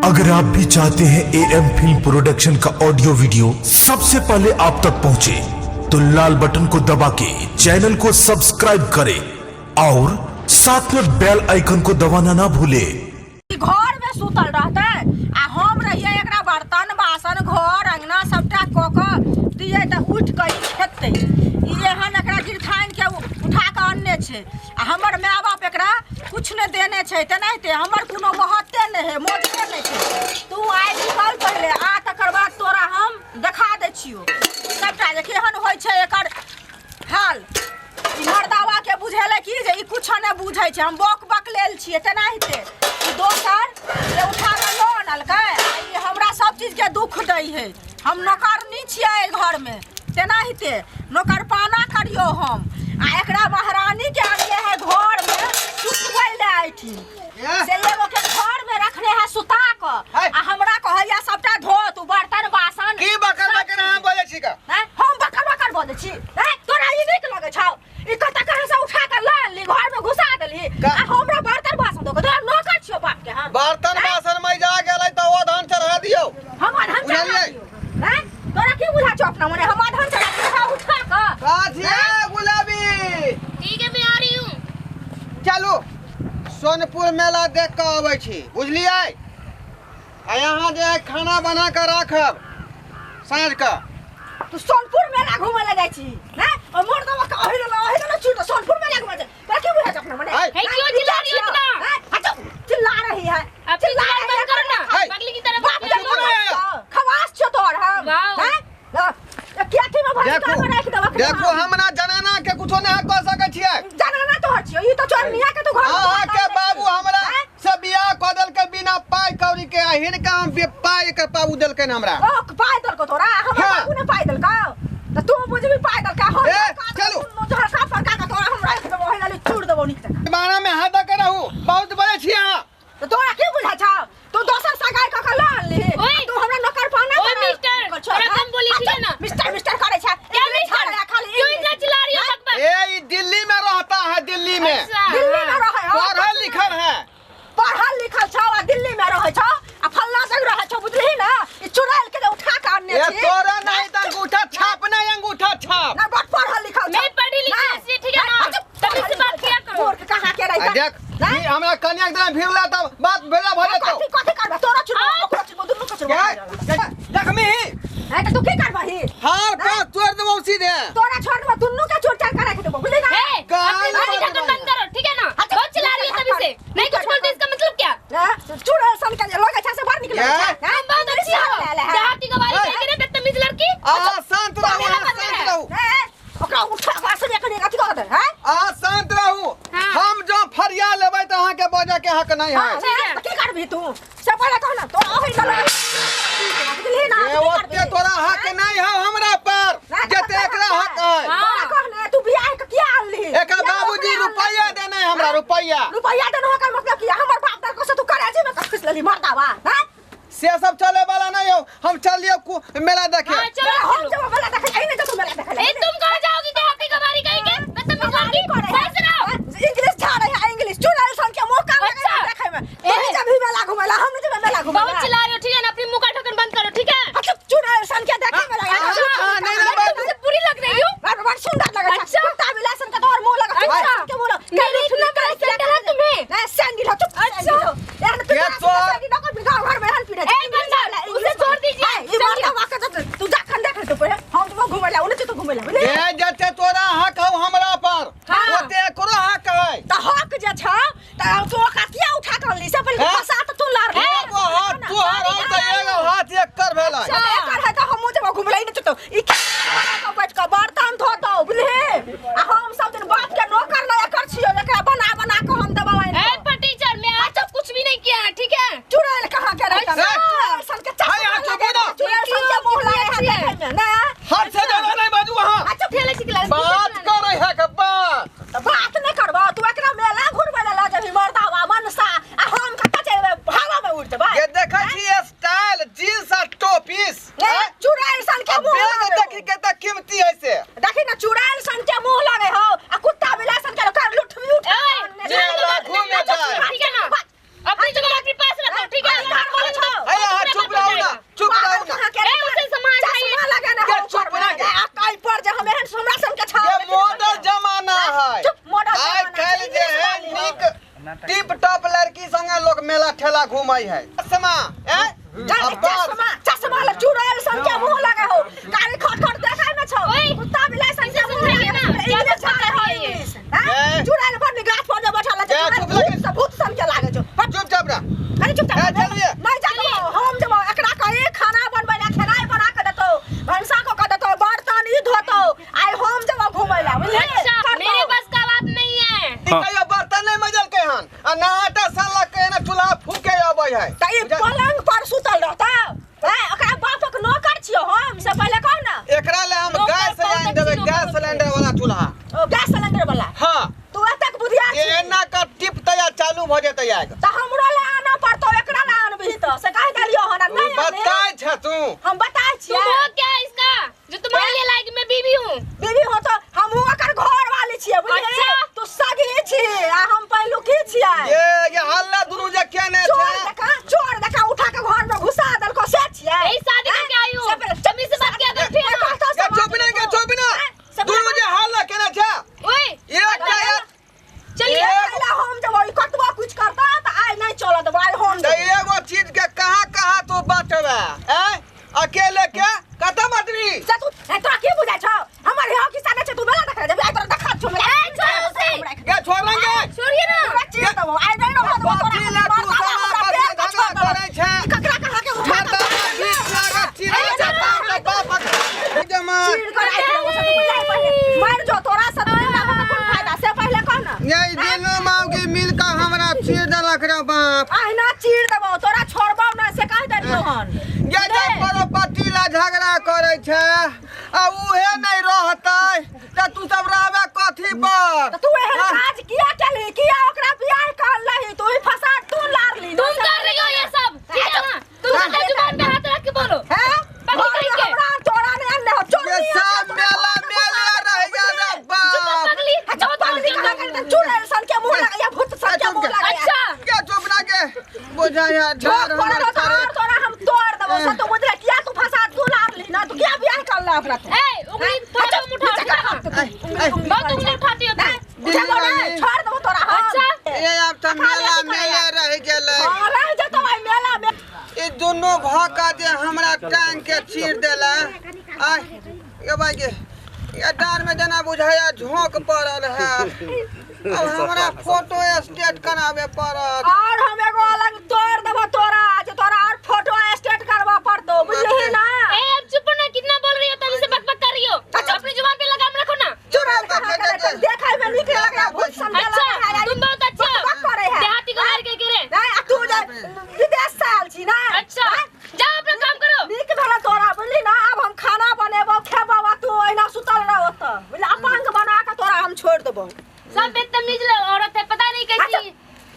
अगर आप भी चाहते हैं एएम फिल्म प्रोडक्शन का ऑडियो वीडियो सबसे पहले आप तक पहुंचे, तो लाल बटन को दबा के चैनल को सब्सक्राइब करें और साथ में बेल आइकन को दबाना ना भूलें। घर में सुतल रहते आ हम रहिए एकरा बर्तन बासन घर अंगना सबटा कऽ कऽ दियै तऽ उठि कऽ ई खेतै। ई एहन एकरा गिरथाइन के उठा कऽ अनने छै आ हमर माय बाप एकरा कुछ नहि देने छै, तेनाहिते हमर कोनो महत्ते नहि है, मोजरे नहि छै। तू आइ निकल पहिले आ तकर बाद तोरा हम देखा दै छियौ सबटा जे केहन होइ छै एकर हाल। ई मर्दावा के बुझेलै कि जे ई कुछो नहि बुझै छै, हम बक बक लेल छियै, तेनाहिते ई दोसर जे उठा कऽ लऽ अनलकै आ ई हमरा सब चीज के दुख दै है। हम नौकरनी छियै एहि घरमे, तेनाहिते नौकरपाना करियौ हम आ एकरा महारानी के अनले है घरमे सुतबै लए एहिठिन, से एगो के घरमे रखने है सुता कऽ आ हमरा कहैया सबटा धो तू बर्तन बासन। की बकर बकर अहाँ बजै छी का? हैं? हम बकर बकर बजै छी? हैं? तोरा ई नीक लगै छौ? ई कतऽ कहाँ से उठा कऽ लऽ अनली, घरमे घुसा देली आ हमरा बर्तन बासन धो कऽ तोरा नौकर छियौ बाप के हम। बर्तन बासन में जा गेलै तऽ ओ धान चढ़ा दियौ। हम अधन चढ़ा बुझलियै? दियौ। हैं? तोरा की बुझा छौ अपना मने हम अधन चढ़ा दियौ उठा उठा कऽ? काझे गुलाबी। ठीक है, मैं आ रही हूँ। चलू सोनपुर मेला देख कऽ अबै छी, बुझलियै? आ यहाँ जे खाना बना कऽ राखब साँझ कऽ। तू सोनपुर मेला घूमे ले जाइ छी हैं? और मोर दवा के ओहि लेलो, ओहि लेलो छूट सोनपुर मेला घूमे जाइ। तोरा की बुझा छौ अपना मने? है। है, क्यों चिल्ला रही हो इतना? हैं? अच्छा, चिल्ला रही है। अब चिल्ला चिल्ला रही है। बंद करो ना, है। पगली की तरह बाप बात के करो। ना। खवास छो तोर हम। वाओ। हैं? क्या थी में भरी देखू तोर में राख देबक। देखू, हमरा जनाना के कुछो नहीं कह सकै छियै। जनाना तोहर छियौ, ई तो चोरनिया के तू घर में अहाँ के घुसा देने बाबू छी। हमरा हैं? से बियाह कऽ देलकै बिना पाइ कौड़ी के, आ हिनका हम पाइ के बाबू देलकै हमरा। ओ पाइ देलको तोरा? हमर हाँ। बाबू ने पाइ देलकौ तऽ तू बुझबी पाइ देलकै। हम ए, चलू। झड़का फड़का के तोरा हम राखि देबो, ओहि लाली चूड़ देबो नीक जकाँ। बारह में हाथ दऽ के रहू, बहुत बजै छी अहाँ। तऽ तोरा की बुझा छौ? तू दोसर सगाई कऽ के लऽ अनली। ओए। तू हमरा नौकर पाना ओए मिस्टर, कर छौ, थोड़ा हैं? कम बोली, ठीक है ना? मिस्टर मिस्टर करे छै। क्या इंग्लिश मिस्टर? छाड़े खाली क्यों इंग्लिश। इतना चिल्ला रही हो बकबक? ए, ई दिल्ली में रहता है, दिल्ली में। अच्छा, दिल्ली में रहै हो। पढ़ल लिखल है। पढ़ल लिखल छौ आ दिल्ली में रहै छौ आ फल्ला जगह रहै छौ, बुझलिही ना? ई चुड़ैल के जे उठा के आनने ए छी। तोरा नहीं त अंगूठा छाप, नहीं अंगूठा छाप। ना बड़ पढ़ल लिखल छौ। मैं पढ़ी लिखी हूँ, इसलिए ठीक है ना? अच्छा, तमीज से बात किया करो। मूर्ख कहाँ के रही आ देख, ई हमरा कन्या के देह भिड़ला तब बात भेला भऽ जेतौ। कथी कथी करबे? तोरा चुड़बो, आ? ओकरो चुड़बो, दुनू के चुड़बो। के? देखमी हैं त तू की करबही? हार पाँव तोड़ देबौ सीधे। तोरा छोड़ देबो, दुनू के चोट चाट के राखि देबो, बुझली ना? ए, गाल अपनी भाभी मार ढक्कन बंद करो, ठीक है ना? अच्छा, बहुत चिल्ला रही हो तभी से। नहीं कुछ बोलते, इसका मतलब क्या? हैं? चुड़ैल सन के जे लगै छै से बड़ नीक लगै छै। ये? हैं? तुम बहुत अच्छी हो। ले ले है। देहाती गवारी ए। कह के ना, बदतमीज लड़की। अहाँ शांत रहू, मेरा अहाँ बंद शांत है। रहू। ए, ओकरा उठा कऽ से कनि अथी कऽ दे, हैं? अहाँ शांत रहू। हाँ। हम जँ फरिया लेबै तऽ अहाँके बजऽ के हक नहीं हाँ, है। ठीक है। तऽ की करबही तू? से पहिले कह ना, तोरा ओहि लऽ लऽ। बुझलिही ना? ए, तू की ओते करबही? तोरा हक नहीं है हमरा पर, ना, जते एकरा हक है। हाँ। तोरा कह ने, तू बियाह के किया अनलिही? एकर किया बाबूजी ओकरा रुपैया अनलही? देने हमरा, रुपैया। रुपैया देने ओकर मतलब की? हमर बाप दादा से तू करेजी में कखिस लेली मर्दावा, हैं? से सब चले वाला नहीं हो, हम चलिए मेला देखे। हाँ, चलो, हम चलो। जब मेला देखे, एही नहीं तो मेला देखे। ए, तुम कहाँ जाओगी देहाती गवारी कहीं के? बदतमीज लड़की, सही से रहो। इंग्लिश छाड़े है, इंग्लिश चुड़ैल सन के मुंह काम अच्छा। देखे में। तू ही जब भी मेला घुमेला, हम नहीं जब मेला घुमेला। बहुत चिल्ला रही हो, ठीक है ना? अपनी मुंह का ढक्कन बंद करो, ठीक है? अच्छा, चुड़ैल सन के देखे में लगा। हाँ, हाँ, नहीं, नहीं, मैं तुमसे बुरी लग रही हूँ। बड़ बड़ सुंदर लगे छै। अच्छा। कुत्ता बिला सन के तोहर मुंह लगे, चुड़ैल अच्छा। सन के मुंह लगे। मेरे इतना बड़ा सैंडल है तुम्हें। नहीं, सैंडल हो, चुप, सैंडल हो। यार, तू ये तोरा तो- सैंडल हो, कभी गाँव घर में हन पीड़े छै। ए, बंदा, उसे छोड़ दीजिए। हाय, ई मर्दा वाके तो तू जा खन देख तू पहिले। हम तो घुमे ला, उन्हें तो घुमे ला, बुझली? ए, जते तोरा हक हौ हमरा पर, हाँ। ओते एकरो हक है। त हक जे छौ त तू ओकरा किया उठा के अनली? से पहिले हैं? फंसा त तू लड़। एगो हाथ तोहर हौ तऽ एगो हाथ एकर भेलै। अच्छा, एकर है त हमहूँ जेबो घुमलै नहि जेतौ। ई के बैठ के बर्तन धोतौ, बुझलिही? आ हम सब दिन बाप के नौकर नहि एकर छियौ, एकरा बना बना के हम देबौ आनि ए, कऽ। पर टीचर, मैं आज तक कुछ भी नहीं किया है, ठीक है? चुड़ैल कहाँ के रहता? अच्छा। चुड़ैल सन के हाय, चश्मा हाथ लगे चुपू ना। चुड़ैल सन के मुँह लागे है देखै में, ना? हाथ से ज्यादा नहीं बाजू अहाँ। अच्छा, ठेले चिल्ला रही हो, बात कर रही है के बात। तऽ बात नहि करबौ, तू एकरा मेला घुरबै लए लऽ जेबही मर्दावा मनसा, आ हम कतऽ चलि जेबै? हवा में उड़ि जेबै। ये देखै छी स्टाइल, जींस आ टोपीस। ए, चुड़ैल सन के मुँह बेग लगे देखी के तऽ कीमती है से। देखी ना, चुड़ैल सन के मुँह लगे हौ आ कुत्ता बिला सन के लोग लुठमी उठा ए, आनने छै। मेला घूमे जाए। ठीक है ना? अपनी जगह अपने पास रखो, ठीक है? अधिकार बोलो छौ। अबै है चश्मा ए चल अब बाप चश्मा चश्मा ल चुड़ैल सन के मुंह लगे हो कारी खट खट देखै में छौ ओए, कुत्ता बिलाई सन के इसे मुंह समझाइए लगे ना, छौ, क्या इंग्लिश बकवास झाड़े हो कर रही है ये? इंग्लिश हैं? ए। चुड़ैल पर निगाह पर जे बैठल ए, है चुप लगे। भूत से भूत सन के लागे छौ हट, चुपचाप रह अरे चुपचाप ए, चलिए। नहीं जातो हम जब एकरा कहे खाना बनबै ला खेनाइ बना के देतो भनसा को के देतो बर्तन ई धोतो आइ हम जब घुमै ला बुझलिए अच्छा करतौ। मेरे बस का बात नहीं है ई कहियो बर्तन नहीं मजलकै हन आ ना आटा सनलकै ना चूल्हा फूके अबै है त ई पलंग पर सुतल रहता हैं ओकरा बापक नौकर छियो हम से पहिले कह ना एकरा ले हम नौकर गैस बहुत आनि देबै अच्छी गैस नौकर सिलेंडर वाला चूल्हा ओ गैस सिलेंडर वाला हाँ तू एतेक बुधियार ये छी एना का टिप तैयार चालू भ जेतै आग त हमरो ला आना पड़तो एकरा ला आनबही त से कहि देलियो हन आ नहीं आनबही। बताय छ तू हम बताय तुम छियै हो क्या इसका जो तुम्हारे लिए लायक मैं बीवी हूँ बीबी हो तो हम ओकर घर वाली छियै बुझलियै अच्छा। तू सगी छी आ हम पहिलुकी छियै ये ये हल्ला दुनू जे केने चोर छै देखा चोर देखा उठा के घर में घुसा देलको से छियै यही शादी करके आई हूँ से पहिले- तमीज से बात किया करो ठीक है ना ये चुप ना के चुप ना दुनू जे हल्ला केने छै ओए एकटा एक चलिए पहिले हम जब ई कतबो कुछ करता त आइ नहीं चलत देबो आइ हम त जेबो। एगो चीज के कहाँ कहाँ तू बाटबे ए अकेले के कत बाटबी से तू ए, तोरा की बुझाइ छौ हमर हे किस्सा नहि छै तू मेला देखै जेबी आइ तोरा देखा छौ मेला ए, छोड़ो उसे। के छोड़ेंगे छोड़िए ना पूरा चीर देबो आइ नहीं रहऽ देबो तोरा बाती ला तू मर्दाना साला हमरा आपस पेट में के झगड़ा छोड़ देबो। करै छै ई ककरा कहाँ के उठा के मर्दाना बीच लागत चिरै जता त बाप जमा चीर कर राखि देबो से तू बुझाइ पहिले मरि जो तोरा से दुनिया भर के कोन फायदा से पहिले कह ना ये दुनू माउगी मिल के हमरा चीर देलक रे बाप अहिना चीर देबो तोरा छोड़बौ ना से कहि देलियौ हन ये जे परोपति ला झगड़ा करै छै आ उहे नहीं रहतै त तू सब रहबे कथी पर त तू एहन काज किया केलही किया ओकरा बियाह करलही तू ही फसाद तू लारली तुम कर रही हो ये सब ठीक है ना तुम अपना जुबान पे हाथ रख के बोलो हैं पगली कहीं के। हमरा तोरा नहीं अनने हो चोर ये सब मेला मेला रह गया रे चुप बाप पगली बहुत पगली कहाँ के चुड़ैल सन के मुंह लगा भूत सन के मुंह लगा अच्छा क्या चुप ना के बुझाया झोक झाड़ पड़ल हमर हो तो करे और तोरा हम तोड़ देबो से तू बुझले किया तू फसाद तू लारली ना तू किया बियाह करला ओकरा तू ए उंगली थोड़ा तुम उठाओ ठीक है ना? बहुत उंगली उठाती हो तुम उठेबो नहीं छोड़ देबो तोरा हम अच्छा। ये अब त मेला मेला रह गेलै हाँ, रह जेतौ आइ मेला में ई दुनू भका जे हमरा टांग के चीर देला आय ये भाई के ये डार में जेना बुझाया झोंक पड़ल है अब हमरा फोटो स्टेट कराबे पड़त और हम एगो अलग तोड़ देबो तोरा जे तोरा और फोटो स्टेट करबा पड़तो बुझलिही ना ए अब चुप ना कितना बोल रही हो तभी से बकबक कर रही हो अपनी जुबान पे लगाम रखो ना चुड़ैल कहाँ के रहतै? देखै में नीक लगै भूत सन के अच्छा लगै है तुम बहुत अच्छे हो बकबक करे है देहाती को मार के गिरे नहीं आ तू जे विदेश से आयल छी ना अच्छा जाओ अपना काम करो नीक भेल तोरा बुझली ना आब हम खाना बनेबो खेबो आ तू ओहिना सुतल रह ओतऽ बुझली अपंग बना के तोरा हम छोड़ देबो सब बदतमीज औरत है पता नहीं कैसी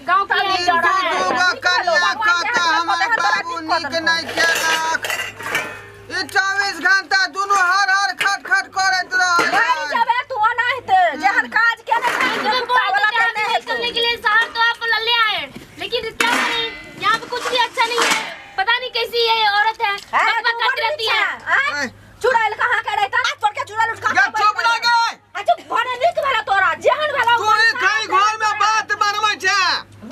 गांव की है ई डरा है दूगो कनिया काका हमर बाबू नीक नहीं केलक ई 24 घंटा दुनू हर हर खट खट करैत मरि रहै जेबे तू ओनाहिते जेहन काज केने छै तुम्हें कुत्ता बोल वाला देते केने हैं हेतौ। करने के लिए शहर तो आप ले आए लेकिन क्या करें यहाँ पे कुछ भी अच्छा नहीं है पता नहीं कैसी ये औरत है हैं, बकबक तू करती बड़ रहती है नीचा, हैं? चुड़ैल कहाँ के रहता हाथ पर के चुड़ैल उठा ये चुप ना गे अच्छा भने नीक भेला तोरा जेहन भेला तू ही खाली घर में बात बनबै छै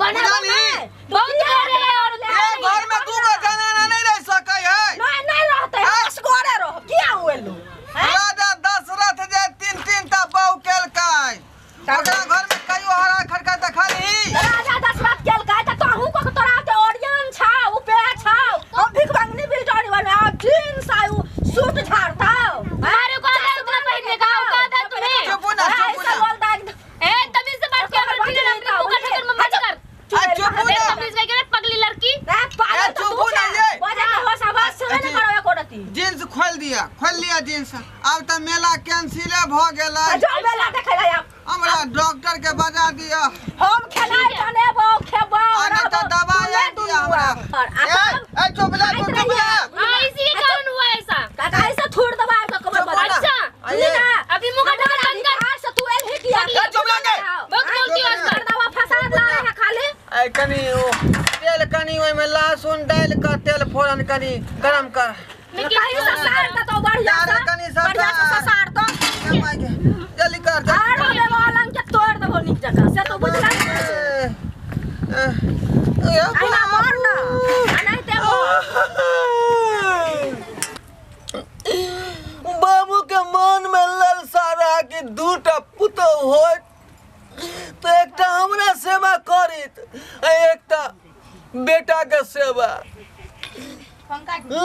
बना बुझलही? बहुत करे है औरत ए घर में दूगो जनाना नहीं रह सकै है नहीं नहीं रहते असगरे रह किया हुएलू राजा दशरथ जे तीन तीन टा बहु केलकै ओकरा घर में कहियो हरा खड़का देखलही राजा दशरथ केलकै त तहु को तोरा के ओरियन छा उपे छा हम भीख मांगनी बिल्टरी वाले आ जींस आयु सूट झाड़ता तुम्हारे को आता है उतना पहनने का औकात है तुम्हें चुप ना चुप ना बोलता ए तमीज से बात किया करो ठीक है ना अपने मुंह का चक्कर में मत कर आ चुप ना बेतमीज कह के पगली लड़की पागल ए, तो चुप तू ना छे। ये। बजे के होश आवाज सुने नहीं करो एको रती जींस खोल दिया खोल लिया जींस आब तऽ मेला कैंसिले भऽ गेलै जो मेला देखै ला आब हमरा डॉक्टर के बजा दिया हम खेनाइ बनेबो खेबो आ नहीं तऽ दवाई आनि दिया हमरा ए ए चुप ला तू चुप ला हाँ इसी के कारण हुआ ऐसा काका ऐसे थोड़ दबा के कमर चुप बजा ना। अच्छा आइए। अपनी मुंह का ढक्कन बंद कर बिहार से तू एलही किया ए, चुप ना गे। बहुत बोलती हो आजकल दवा फसाद ला रहे है खाली ए कनी ओ तेल कनी ओहिमे लहसुन डालि कऽ तेल फोरन कनी गरम कर मैं कहीं किसी से सार त तो बढ़िया यार, से कनी सब बढ़िया से ससार तो ए माय गे, जल्दी कर जल्दी आर होबे वालन के तोड़ देबो नीक जगह से तो बुझला ए, ए, अहिना मर न एनाहिते मर। बाबू के मन में ललसा रहा कि दूटा पुतोह होत तो एकटा हमरा सेवा करित आ एकटा बेटा के सेवा,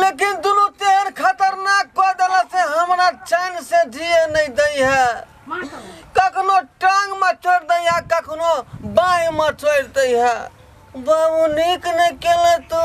लेकिन दुनू तेहन खतरनाक कऽ देला से हमरा चैन से जिए नहीं दै है। कखनो टांग में चोट दै है, कखनो बाँह में चोट दै है। बाबू नीक नहीं केले तू।